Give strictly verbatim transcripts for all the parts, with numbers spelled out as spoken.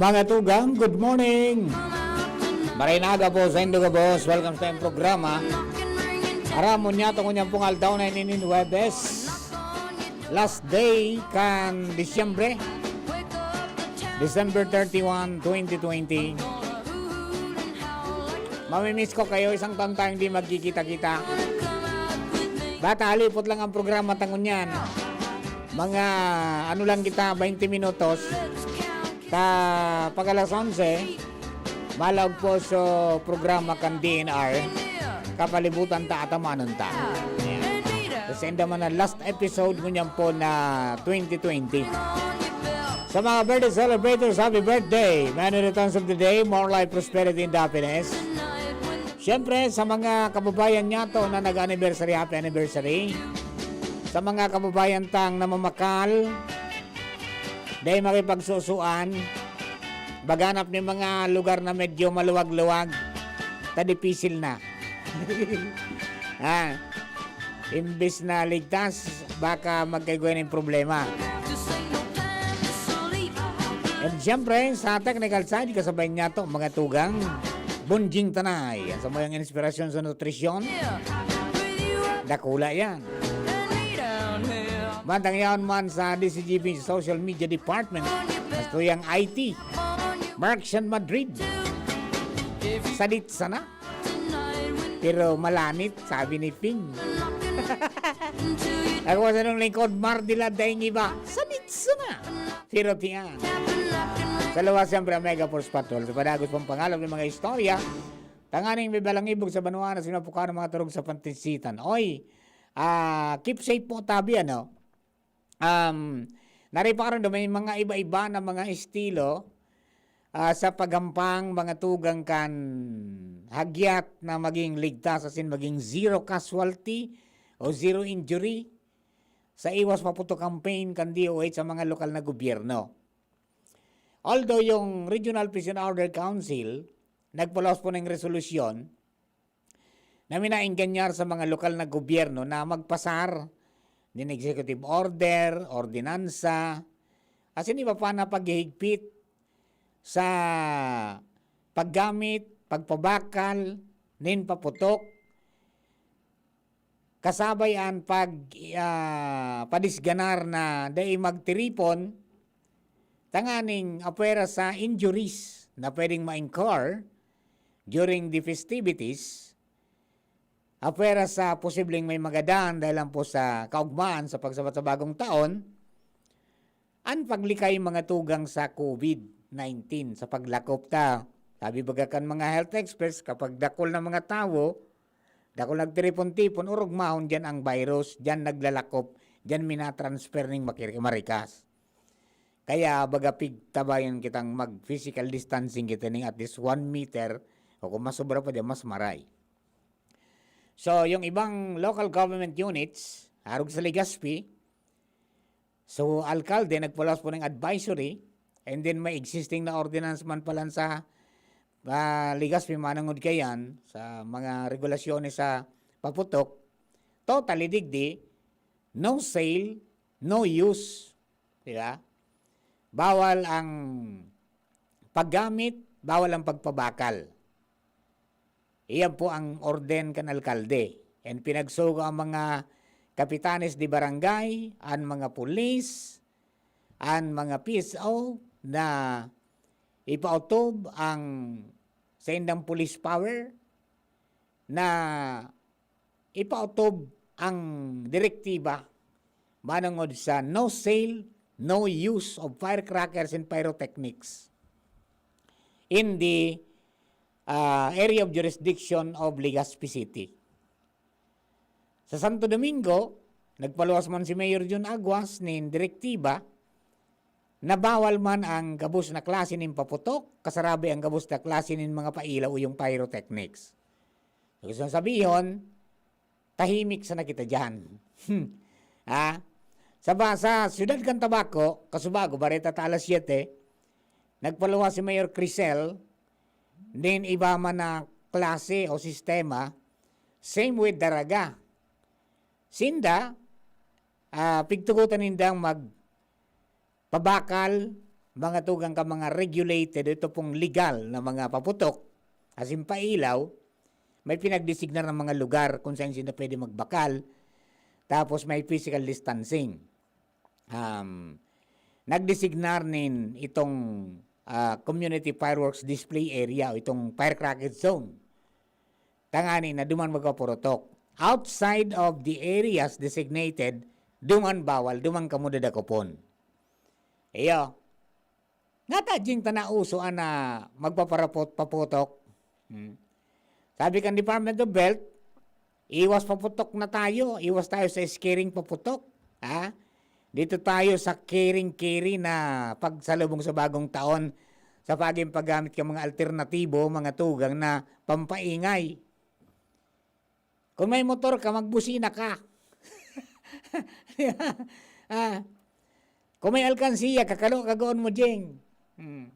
Mga tugang, good morning! Maray na aga po sa indo gabos. Welcome sa iyong programa. Aram mo niya, tungo niyang pungal daw na ininin Huwebes. Last day kan Disyembre. December thirty-one, twenty twenty. Mamimiss ko kayo, isang taon tayong di magkikita-kita. Bata, halipot lang ang programa tangon yan. Mga ano lang kita, twenty minutos. Ta pag alas onse, malaog po sa programa kan D N R, kapalibutan ta, atamanon ta. Ayan. Kasi enda man na last episode ngunyan po na twenty twenty. Sa mga birthday celebrators, happy birthday! Many returns of the day, more life, prosperity, and happiness. Siyempre, sa mga kababayan niyato na nag-anniversary, happy anniversary. Sa mga kababayan tang namamakal, dahil makipagsusuan, baganap ni mga lugar na medyo maluwag-luwag, ta dipisil na. Ah, imbis na ligtas, baka magkaigwa ng problema. And siyempre, sa technical side, kasabay niya to, mga tugang, Bunjing Tanay. Ang samayang inspirasyon sa nutrisyon, dakula yan. Bantang yaon man sa D C G P Social Media Department, sa tuyang I T, Mark Sian Madrid. Sadit sana. Pero malanit, sabi ni Ping. Ako sa nung lingkod, Mar de la Daing Iba. Sadit sana. Pero tiyan. Sa luwas, siyempre, ang Mega Force Patrol. Sa padagos pang pangalog ng mga istorya, tanganing may balangibog sa banwa na sinapukan ng mga turog sa pantinsitan. Oy, ah, keep safe po, tabi, ano? Um, nariparan do may mga iba-iba na mga estilo, ah, sa paghampang, mga tugang kan hagyat na maging ligtas, asin maging zero casualty o zero injury sa Iwas Paputok campaign kan D O H sa mga lokal na gobyerno. Although yung Regional Peace and Order Council nagpalaos po ng resolusyon na minaengganyar sa mga lokal na gobyerno na magpasar nin executive order, ordinansa, asin iba pa na paghihigpit sa paggamit, pagpabakal nin paputok, kasabay an pag, ah, padisganar na dai magtiripon tanganing apwera sa injuries na pwedeng ma-incur during the festivities, apwera sa posibleng may magadan dahil lang po sa kaugmaan sa pagsabat sa bagong taon, an paglikay mga tugang sa COVID nineteen sa paglakop ta. Sabi baga kan mga health experts, kapag dakul na mga tawo, dakul nagtiripon-tipon, orog mahon diyan ang virus, diyan naglalakop, diyan minatransfer ning makir-, marikas. Kaya baga pigtabayan kitang mag-physical distancing kita ning at least one meter, o kung mas sobra pa diyan, mas maray. So, yung ibang local government units, arog sa Legazpi, so, alkalde nagpalaos po ng advisory, and then may existing na ordinance man pala sa, ah, Legazpi manangod kayan, sa mga regulasyones sa paputok, totally digdi, no sale, no use. Di ba? Bawal ang paggamit, bawal ang pagpabakal. Iyan po ang orden kan alkalde. And pinagsugo ang mga kapitanes de barangay, an mga pulis, an mga P S O na ipautob ang saindang police power na ipautob ang direktiba manongod sa no sale, no use of firecrackers and pyrotechnics in the, ah, area of jurisdiction of Legazpi City. Sa Santo Domingo, nagpaluwas man si Mayor Jun Aguas nin direktiba na bawal man ang gabos na klase nin paputok, kasarabi ang gabos na klase nin mga pailaw o yung pyrotechnics. So, gusto sabihon, tahimik sana kita diyan. Ha? Sa ba-, sa siyudad kan Tabaco, kasubago, bareta ta alas siyete, nagpaluwas si Mayor Crisel nin iba man na klase o sistema, same with Daraga. Sinda, ah, pigtugotan nindang magpabakal mga tugang ka mga regulated, ito pong legal na mga paputok, as in pailaw, may pinagdesignar ng mga lugar kung saan sila pwede magbakal. Tapos may physical distancing. Um, nagdesignar nin itong, ah, community fireworks display area o itong firecracker zone. Tangani na duman magpapurutok. Outside of the areas designated, duman bawal, duman kamo dadakopon. Iyo. Ngata jing ta nauso ana magpaparapot-, paputok. Hmm. Sabi kan Department of Health, "Iwas paputok na tayo, iwas tayo sa scaring paputok." Ha? Dito tayo sa caring-carry na pagsalubong sa bagong taon sa pagin paggamit ng mga alternatibo, mga tugang na pampaingay. Kung may motor ka, magbusina ka. Di ba? Ah, kung may alkansiya, kakalo ka goon mo, Jing. Hmm.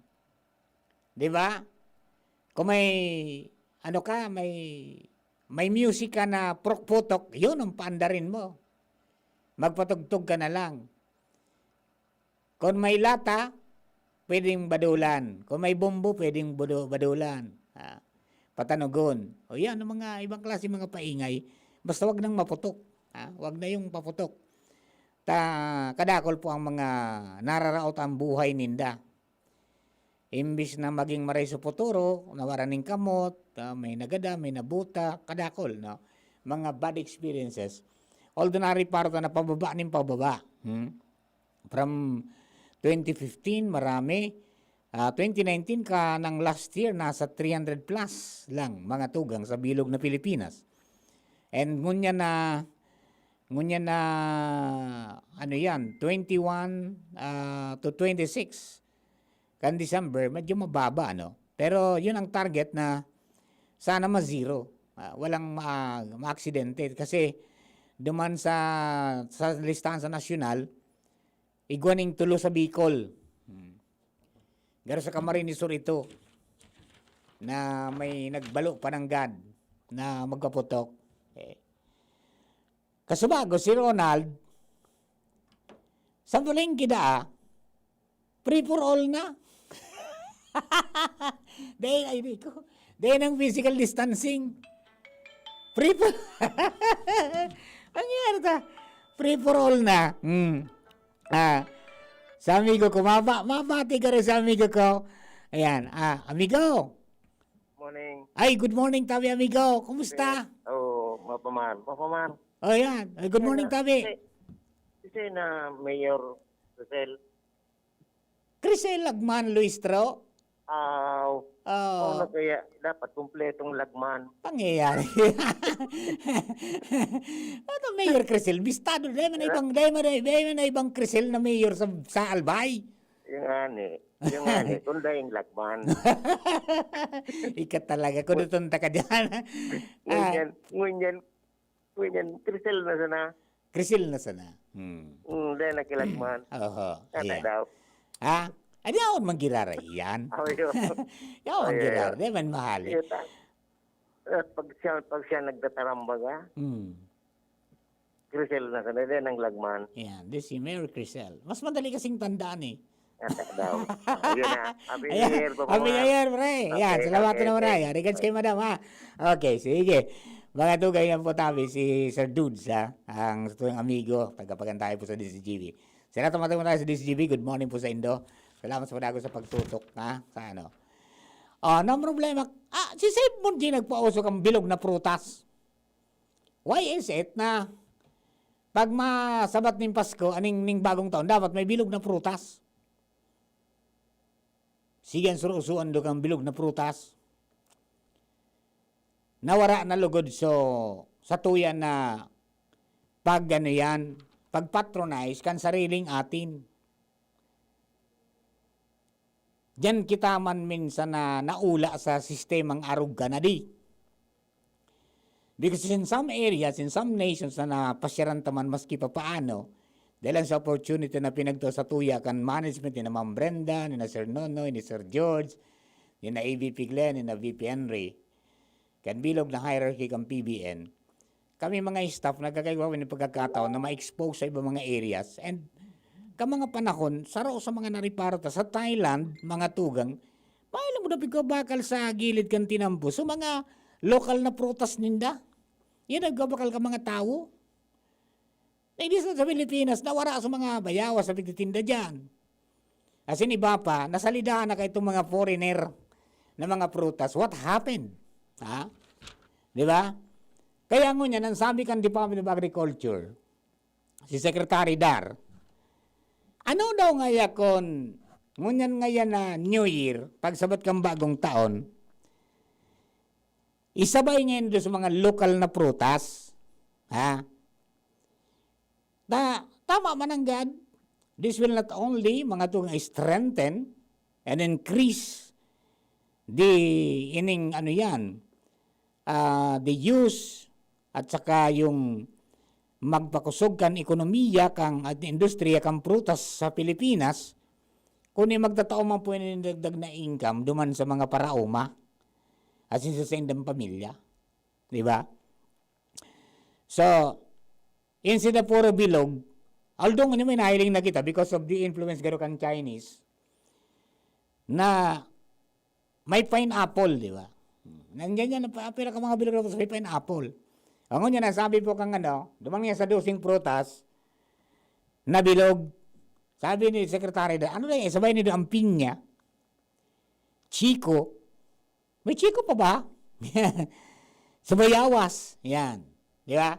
Di ba? Kung may, ano ka, may, may music ka na prok-putok, yun ang paandarin mo. Magpatugtog ka na lang. Kung may lata, pwedeng badulan. Kung may bombo, pwedeng budu-, badulan. Ah, patanugon. O yan, ang mga ibang klase mga paingay. Basta wag nang maputok. Ah, wag na yung paputok. Ta, kadakol po ang mga nararaot ang buhay ninda. Imbis na maging maray sa futuro, nawaran ning kamot, ah, may nagada, may nabuta, kadakol, no? Mga bad experiences. Although nariparo ta na pababa ning pababa. Hmm? From twenty fifteen, marami. Ah, twenty nineteen ka ng last year, nasa three hundred plus lang mga tugang sa bilog na Pilipinas. And ngunyan na, ngunyan na, ano yan, twenty-one, ah, to twenty-six, kan December, medyo mababa, ano? Pero yun ang target na sana ma-zero. Ah, walang ma-, maaksidente. Kasi duman sa, sa listahan sa nasyonal, igwa ning tulo sa Bicol. Hmm. Garo sa Camarines Sur ito, na may nagbalo pa nanggad na magpaputok. Eh, kasubago si Ronald, sa palengke daa, free for all na. Dahil, ay, di ko. Dahil ng physical distancing. Free for, ang nangyari ta? Free for all na. Hmm. Ah, sa amigo ko, maba-, mabati ka rin sa amigo ko. Ayan, ah, amigo. Morning. Ay, good morning, tabi amigo. Kumusta? Oo, mapaman. Mapaman. Oh, yan. Ay, good morning, tabi. Kasi, kasi na Mayor Rosel. Crisel Lagman Luistro? Aw. Oo. Oo, na kaya dapat kumpletong lagman. Pangyayari. Ano, Mayor Crisel? Bistado, dahil man na ibang, dahil man na, dahil man na ibang Crisel na mayor sa, sa Albay. Yung ani, yung ani, kung daing lagman. Ika talaga, kuduton ta ka dyan. Ah. Ngunyan, ngunyan, ngunyan, Crisel na sana. Crisel na sana. Hmm. Mm, dahil nakilagman. Oho, Kata ayan. daw. Ha? Adi ako man girara iyan. Oh, yun. Yaw ang Oh, yun, girara, yun. Di man mahali. Yun, ta-, at pag siya, pag siya nagtatarambaga, Hmm. Crisel na sana, dahil nang lagman. Yan, this si Mayor Crisel. Mas madali kasing tandaan eh. Kata daw. Oh, yun na. Happy New Ayan. Year po, Happy New Year, pre. Ayan, Okay, salamat okay, na, pre. okay. Regards kay Madam, ha? Okay, sige. Mga tugay nga po tabi, si Sir Dudes, ha? Ang sa tuwing amigo, tagapagantayan po sa D C G B. Salamat naman tayo sa D C G B. Good morning po sa Indo. Salamat sa pag-, sa pagtutok, ha? Sa ano? Oh, no problema. Ah, si Save Monji nagpauso kang bilog na prutas. Why is it na pag masabat ning Pasko, aning, ning bagong taon, dapat may bilog na prutas? Sige, ang surusuan do kang bilog na prutas. Nawara na lugod so, sa tuya na pag, ano yan, pag-patronize kan sariling atin. Diyan kita man minsan na naula sa sistemang arog ka na di. Because in some areas, in some nations na napasyaran ta man maski papaano, dahil sa opportunity na pinagtao sa tuya kan management ni na Ma'am Brenda, ni na Sir Nonoy, ni Sir George, ni na A V P Glenn, ni na V P Henry, kan bilog na hierarchy kan P B N, kami mga staff nagkakaigwa nin pagkakataon na ma-expose sa ibang mga areas and ka mga panahon, saro sa mga nariparo ta sa Thailand, mga tugang, mahiling mo dapit ka bakal sa gilid kan tinampo. So, mga lokal na prutas ninda. Yan, nagbabakal ka mga tawo. Na hindi sa, sa Pilipinas, nawara sa mga bayawas sa pagtitinda dyan. Asin iba pa, nasalidahan na kaitong mga foreigner na mga prutas. What happened? Ha? Di ba? Kaya ngunyan, ang sabi kan Department of Agriculture, si Secretary Dar, ano daw ngaya kon ngunyan ngaya na New Year, pagsabat kang bagong taon, isabay ngayon doon sa mga lokal na prutas, ha? Ta-, tama man ang God, this will not only, mga tugang, strengthen and increase the, ining ano yan, ah, the use at saka yung magpakusog kan ekonomiya kan, at industriya kan prutas sa Pilipinas, kundi magtatao man po nin dagdag na income duman sa mga paraoma asin sa saindang pamilya. Di ba? So, in Singapore bilog, although ano, may nahiling na kita because of the influence garo kan Chinese, na may pineapple, di ba? Nandiyan yan, pa-, pira ka mga bilog na may pineapple. Ang ngunyan, ang sabi po kang ano, duman niya sa dosing prutas, na bilog. Sabi ni Secretary, ano na yan, sabay nido ang pinya, chiko, may chiko pa ba? Sa bayawas, yan. Di ba?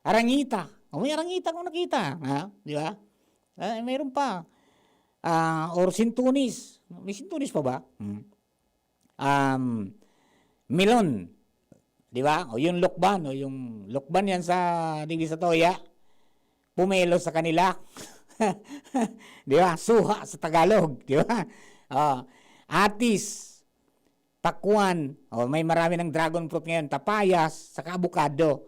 Arangita. O, may arangita akong nakita, ha? Di ba? Ah, mayroon pa. Ah, or sintunis. May sintunis pa ba? Hmm. Um, melon. Di ba? O yung lukban, o yung lukban yan sa, digdi sa toya. Pumelo sa kanila. Di ba? Suha sa Tagalog. Di ba? O, atis, pakwan. O, may marami ng dragon fruit ngayon. Tapayas, saka avocado.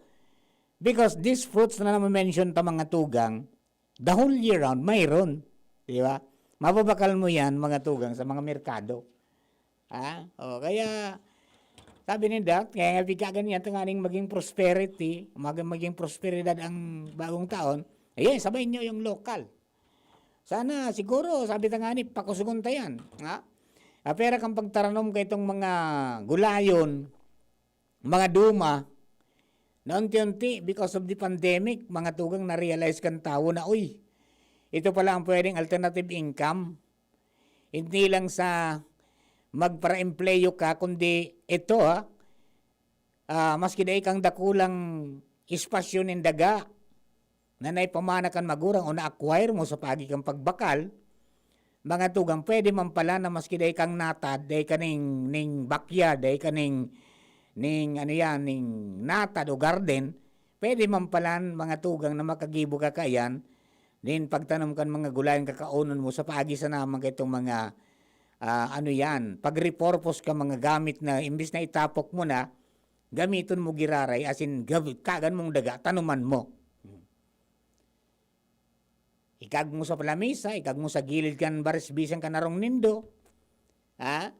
Because these fruits na namamention ta, mga tugang, the whole year round, mayroon. Di ba? Mababakal mo yan, mga tugang, sa mga merkado. Ha? O, kaya, sabi ninda, kaya nga pigkaganyan, tanganing maging prosperity, mag-, maging prosperidad ang bagong taon, ayan, sabay nyo yung lokal. Sana, siguro, sabi ta nga ni, pakusugon ta yan. Ha? Apera kang pagtaranom ka itong mga gulayon, mga duma, na unti-unti, because of the pandemic, mga tugang, na-realize kan tawo na, uy, ito pala ang pwedeng alternative income. Hindi lang sa magpara-empleyo ka, kundi ito, ha, ah, maski dai kang dakulang espasyo nin daga, na naipamana kan magurang o na-acquire mo sa paagi kan pagbakal, mga tugang, pwede man pala na maski dai kang natad, dai ka ning, ning backyard, dai ka ning, ning, ano yan, ning natad o garden, pwede man pala, mga tugang, na makagibo ka kaiyan, nin pagtanom kan mga gulayan kakaonon mo sa paagi sana man kaitong mga, ah, ano yan, pag-repurpose ka mga gamit na imbis na itapok mo na, gamiton mo giraray, as in, gabi-, kagan mong daga, tanuman mo. Ikag mo sa lamesa, ikag mo sa gilid kan baris bisan kan harong nindo. Ha?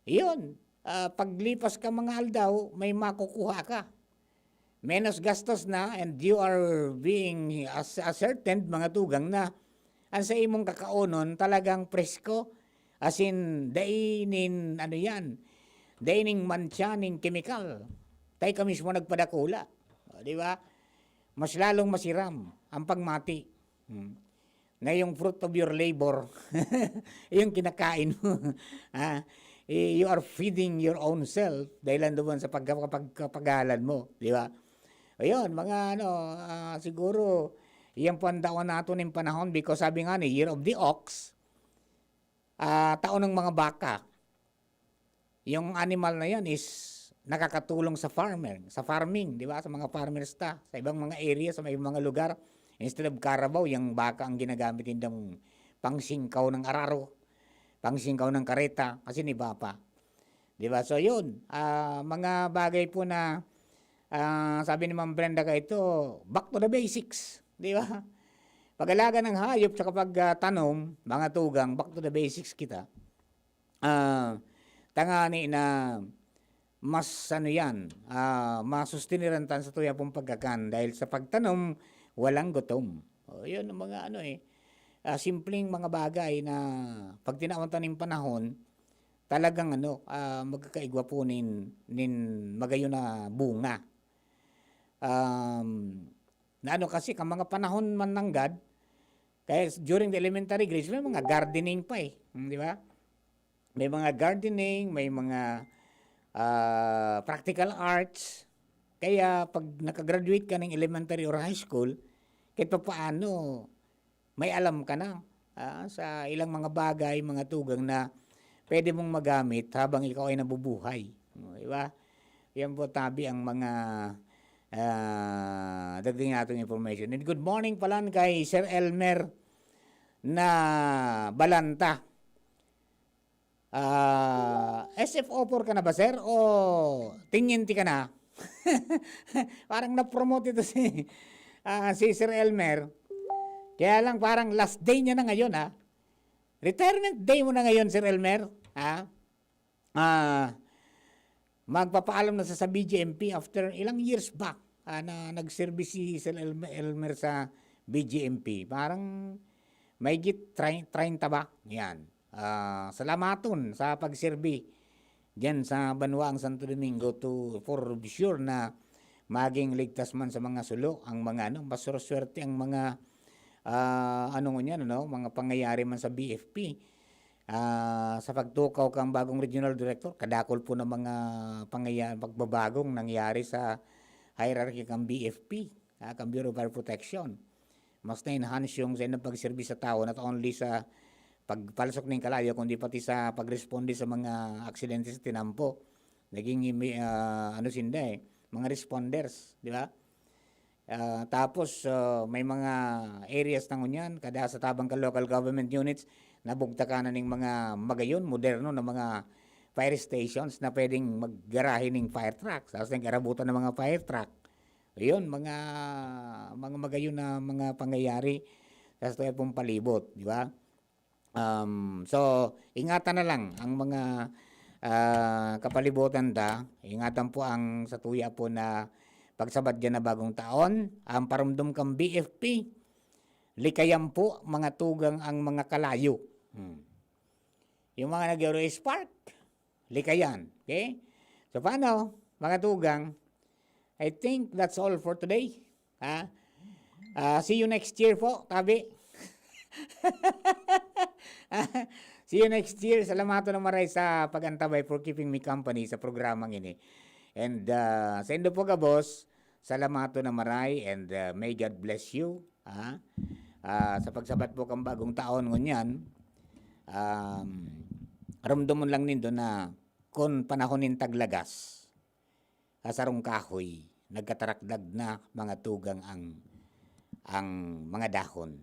Yun. Ah, paglipas ka mga aldaw, may makukuha ka. Menos gastos na, and you are being as-, ascertained, mga tugang, na ang sa imong kakaonon talagang presko. As in, dai nin, ano yan, dai ning mantsa ning kemikal. Tayo ka mismo nagpadakula. O, di ba? Mas lalong masiram ang pagmati. Hmm. Na yung fruit of your labor, yung kinakain mo. Ah, y-, you are feeding your own self dahil lang doon sa pagka-, pagka-, pagkahalad mo, di ba? Ayun, mga ano, ah, siguro, yan po ang dawan nato ning panahon because sabi nga ni, Year of the Ox, ah, taon ng mga baka. Yung animal na yan is nakakatulong sa farmer, sa farming, di ba? Sa mga farmers ta, sa ibang mga area, sa may mga lugar, instead of carabao, yung baka ang ginagamit nindang pangsingkaw ng araro, pangsingkaw ng kareta, kasi iba pa. Di ba? So, yun. Ah, mga bagay po na, ah, sabi ni Ma'am Brenda ka ito, back to the basics. Di ba? Pag-alaga ng hayop, tsaka pag, ah, tanom, mga tugang, back to the basics kita. Ah, tangani na mas ano yan, ah, masustiniran tan sa tuya pong pagkakan dahil sa pagtanom, walang gutom. O, yun ang mga ano eh. ah, simpleng mga bagay na pag tinawan ta nin panahon, talagang ano, ah, magkakaigwa po nin, nin magayon na bunga. Um, na ano kasi, kan mga panahon man nanggad, kaya s-, during the elementary grades, may mga gardening pa eh, hmm, di ba? May mga gardening, may mga, ah, practical arts. Kaya pag nakagraduate ka ng elementary or high school, kahit papaano, may alam ka na, ah, sa ilang mga bagay, mga tugang na pwede mong magamit habang ikaw ay nabubuhay. O, di ba? Yan po, tabi, ang mga, ah, dagdag nating information. And good morning pala kay Sir Elmer na Balanta. Ah, S F O four ka na ba, sir? O teniente ka na? Parang na-promote ito si, ah, si Sir Elmer. Kaya lang, parang last day niya na ngayon, ha? Retirement day mo na ngayon, Sir Elmer, ha? Ah, magpapaalam na sa, sa B J M P after ilang years back, ah, na nagserbi si Sir Elmer, Elmer sa B J M P. Parang mahigit tri-, treinta ba? Yan. Ah, salamaton sa pagserbi diyan sa banwang Santo Domingo to, for sure na maging ligtas man sa mga sulo ang mga, ano, masuswerte ang mga, ah, ano ngunyan, ano, mga pangyayari man sa B F P. Ah, sa pagtukaw kang bagong regional director, kadakul po ng mga pangaya-, pagbabagong nangyari sa hierarchy kang B F P, ah, kang Bureau of Fire Protection. Mas na-enhance yung sa inyong pagserbi sa tao, not only sa pagpalsok ning kalayo, kundi pati sa pagresponde sa mga aksidente sa tinampo. Naging imi-, ah, ano sinda eh, mga responders, di ba? Ah, tapos, ah, may mga areas na ngunyan, kada sa tabang ka local government units, nabugtakan na ning mga magayon, moderno na mga fire stations na pwedeng maggarahe ning fire truck. Tapos nag-arabutan ng mga fire truck. Yun, mga, mga magayon na mga pangyayari sa tuyang pong palibot, di ba? Um, so, ingatan na lang ang mga, ah, kapalibutan ta. Ingatan po ang sa tuya po na pagsabat diyan na bagong taon. Ang parumdom kang B F P, likayan po mga tugang ang mga kalayo. Hmm. Yung mga nag-Euro Spark, likayan. Okay? So, paano, mga tugang? I think that's all for today. Ha? Ah, see you next year po, tabi. See you next year. Salamaton na maray sa pag-antabay, for keeping me company sa programang ini. And, ah, saindo po gabos, salamaton na maray and, ah, may God bless you. Ha? Ah, sa pagsabat po kang bagong taon ngunyan, um, ramdamon lang nindo na kun panahon nin taglagas, sa sarong kahoy, nagkatarakdag na mga tugang ang, ang mga dahon.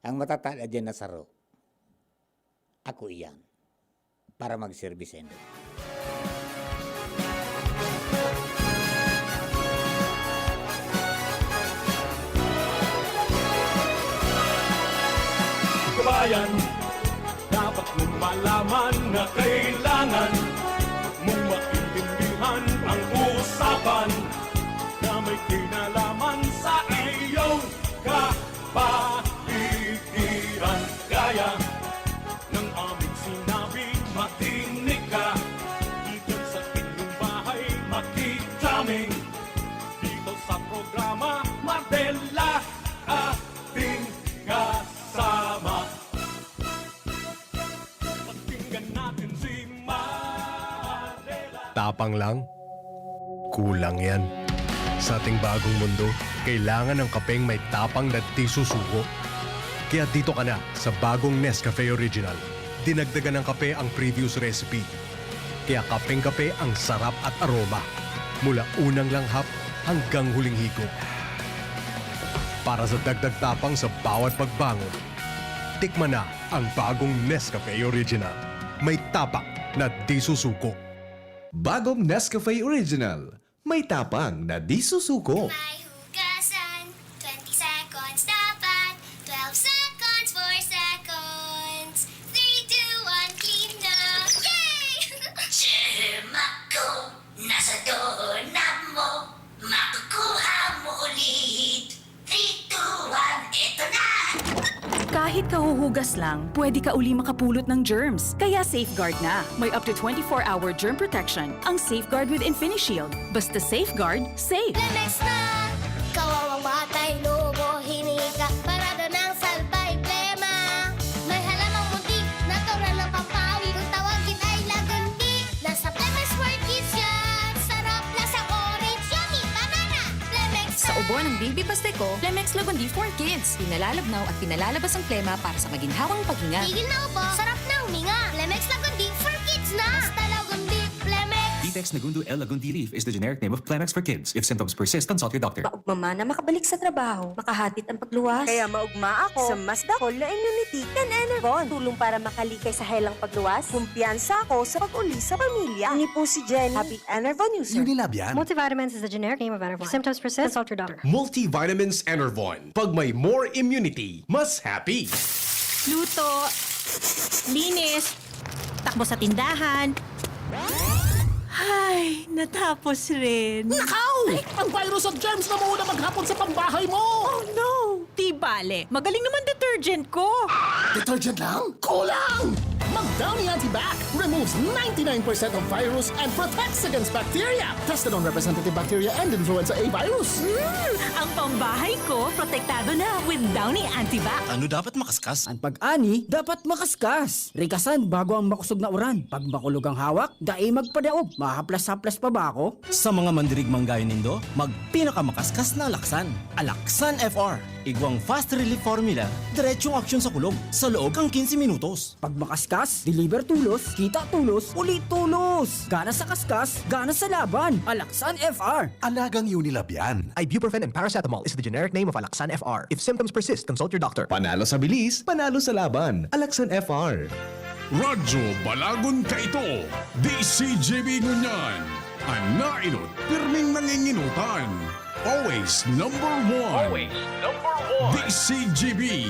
Ang matatada diyan na saro, ako iyan, para magserbi saindo. Kabayan, dapat mong malaman na kailangan mong maintindihan ang usapan na may kinalaman sa iyong kapaligiran. Kaya ng aming sinabi, makinig ka. Diyan sa inyong bahay, makikita kami dito sa programa, Madela ating kasama. Pakinggan natin si Madela. Tapang lang? Kulang yan. Sa ating bagong mundo, kailangan ng kapeng may tapang na di susuko. Kaya dito ka na sa bagong Nescafe Original. Dinagdagan ng kape ang previous recipe. Kaya kapeng-kape ang sarap at aroma. Mula unang langhap hanggang huling higop. Para sa dagdag tapang sa bawat pagbangon, tikman na ang bagong Nescafe Original. May tapang na di susuko. Bagong Nescafe Original. May tapang na di susuko. May hugasan, twenty seconds dapat, twelve seconds, four seconds, three, two, one, clean na! Yay! Germ ako, nasa dona mo, makukuha mo ulit. Three, two, one, eto na! Kahit kahuhugas lang, pwede ka uli makapulot ng germs. Kaya Safeguard na. May up to twenty-four hour germ protection ang Safeguard with InfiniShield. Basta Safeguard, safe. Lemex na! Kawawang batay, lubo, hininga, parada ng salbay, plema. May halamang munti, natural na pampawi. Kung tawagin ay Lagundi, nasa Lemex World Kids yan. Sarap, lasang orange, yummy, banana. Lemex Sa ubo ng Baby Pasteco, Lemex Lagundi for Kids. Pinalalabnaw at pinalalabas ang plema para sa maginhawang paghinga. Tigil na ubo, sarap na huminga. Lemex Lagundi for Kids na. Basta Lagundi, Lemex. Vitex Nagundo L Lagundi Leaf is the generic name of Plemex for kids. If symptoms persist, consult your doctor. Maugma man na makabalik sa trabaho, makahatid ang pagluwas. Kaya maugma ako sa mas dakol na immunity kan Enervon. Tulong para makalikay sa helang pagluwas. Kumpiyansa ako sa pag-uli sa pamilya. Ini po si Jenny, happy Enervon user. Unilabian. Multivitamins is the generic name of Enervon. If symptoms persist, consult your doctor. Multivitamins Enervon. Pag may more immunity, mas happy. Luto, linis, takbo sa tindahan. Ay, natapos rin. Nakaw! Ang virus at germs na muna maghapon sa pambahay mo! Oh no! Di bale, magaling naman detergent ko. Detergent lang? Kulang! Mag Downy Antibac removes ninety-nine percent of virus and protects against bacteria. Tested on representative bacteria and influenza A virus. Hmm, ang pambahay ko protektado na with Downy Antibac. Ano dapat makaskas? An pag-ani dapat makaskas. Rikasan bago ang makosog na uran. Pag makulog ang hawak, dai magpadaog. Mahaplas-haplas pa ba ako? Sa mga mandirigmang gayo nindo, magpinakamakaskas na alaksan. Alaksan F R. Igwang fast relief formula, diretsong aksyon sa kulog, sa loob kan quince minutos. Pag makaskas, deliver tulos, kita tulos, uli tulos. Gana sa kaskas, gana sa laban. Alaksan F R. Alagang Unilab yan. Ibuprofen and paracetamol is the generic name of Alaxan F R. If symptoms persist, consult your doctor. Panalo sa bilis, panalo sa laban. Alaksan F R. Radyo Balagon kaito, D C G B ngunyan. An nainot, pirming nanginginutan. Always number one. Always number one. D C G B,